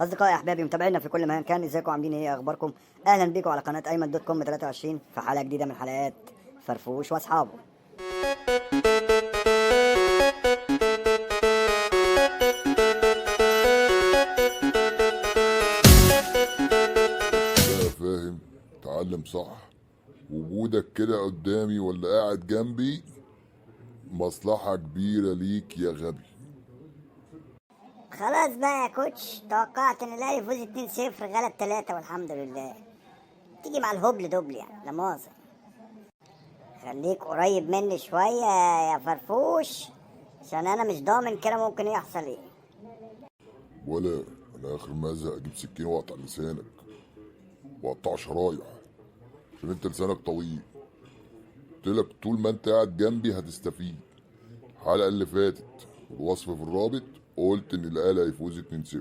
اصدقائي احبابي متابعينا في كل مكان، ازيكم؟ عاملين ايه؟ اخباركم؟ اهلا بيكم على قناة ايمن dot com 23 في حلقة جديدة من حلقات فرفوش واصحابه. بقى فاهم، تعلم صح. وجودك كده قدامي ولا قاعد جنبي مصلحة كبيرة ليك يا غبي. خلاص بقى يا coach، توقعت ان الاهلي يفوز 2-0، غلب 3 والحمد لله. تيجي مع الهبل دبل يعني، لا مؤاخذة. خليك قريب مني شوية يا فرفوش، عشان انا مش ضامن كده ممكن يحصل ايه. ولا انا اخر ما ازهق اجيب سكين واقطع لسانك واقطع شرايح، عشان انت لسانك طويل. قلت لك طول ما انت قاعد جنبي هتستفيد. الحلقة اللي فاتت والوصف في الرابط قلت ان الاهلي هيفوز 2-0،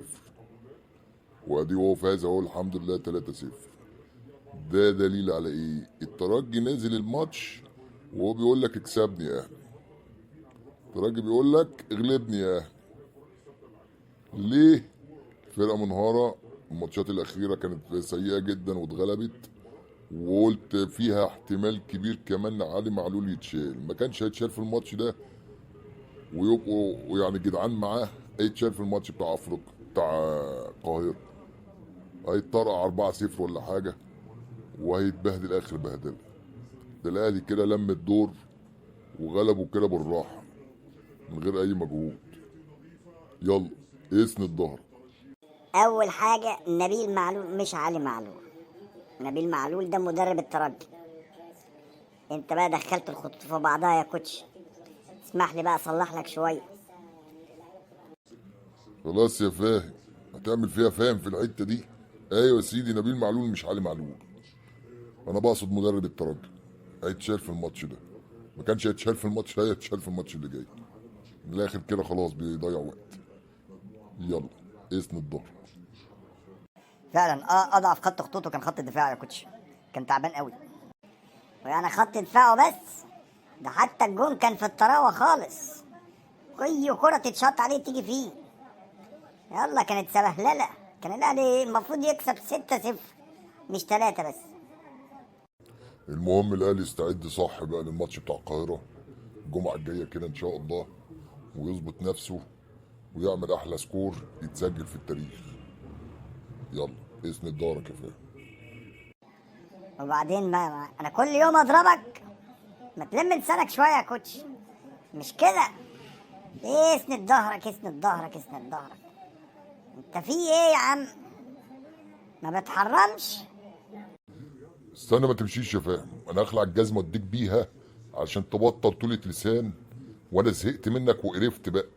وادي هو فاز اهو الحمد لله 3-0. ده دليل على ايه؟ الترجي نازل الماتش وهو بيقول لك اكسبني يا اهلي. الترجي بيقول لك اغلبني يا اهلي. ليه؟ الفرقة منهاره، الماتشات الاخيرة كانت سيئه جدا واتغلبت، وقلت فيها احتمال كبير كمان علي معلول يتشال. ما كانش هيتشال في الماتش ده ويبقوا يعني جدعان معاه، هيتشال في الماتش بتاع افريقيا بتاع القاهرة، هيتطرقع 4-0 ولا حاجة وهيتبهدل اخر بهدله. ده الاهلي كده لم الدور وغلبه كده بالراحة من غير اي مجهود. يلا اسند ظهرك. اول حاجة نبيل معلول مش علي معلول. نبيل معلول ده مدرب الترجي. انت بقى دخلت الخطوط في بعضها يا coach، اسمح لي بقى اصلح لك شوية. خلاص يا فاهم، هتعمل فيها فاهم في الحتة دي. ايوه يا سيدي، نبيل معلول مش علي معلول. انا بقصد مدرب الترجي هيتشال في الماتش ده. ما كانش هيتشال في الماتش ده، هيتشال في الماتش اللي جاي. من الاخر كده خلاص بيضيع وقت. يلا اسند ظهرك. فعلا اضعف خط خطوطه كان خط الدفاع يا coach، كان تعبان قوي. ويعني خط دفاعه بس ده، حتى الجون كان في الطراوه خالص، اي كره تتشط عليه تيجي فيه. يلا كانت سبهلله، كان الاهلي المفروض يكسب 6-0 مش 3 بس. المهم الاهلي يستعد صح بقى للماتش بتاع القاهرة الجمعة الجاية كده ان شاء الله، ويظبط نفسه ويعمل احلى score يتسجل في التاريخ. يلا اسند ظهرك يا فاهم. وبعدين ما انا كل يوم اضربك، ما تلم لسانك شوية يا coach، مش كده؟ ايه اسند ظهرك اسند ظهرك اسند ظهرك، انت في ايه يا عم؟ ما بتحرمش؟ استنى ما تمشيش يا فاهم، انا هخلع الجزمة واديك بيها عشان تبطل طولة لسان، وانا زهقت منك وقرفت بقى.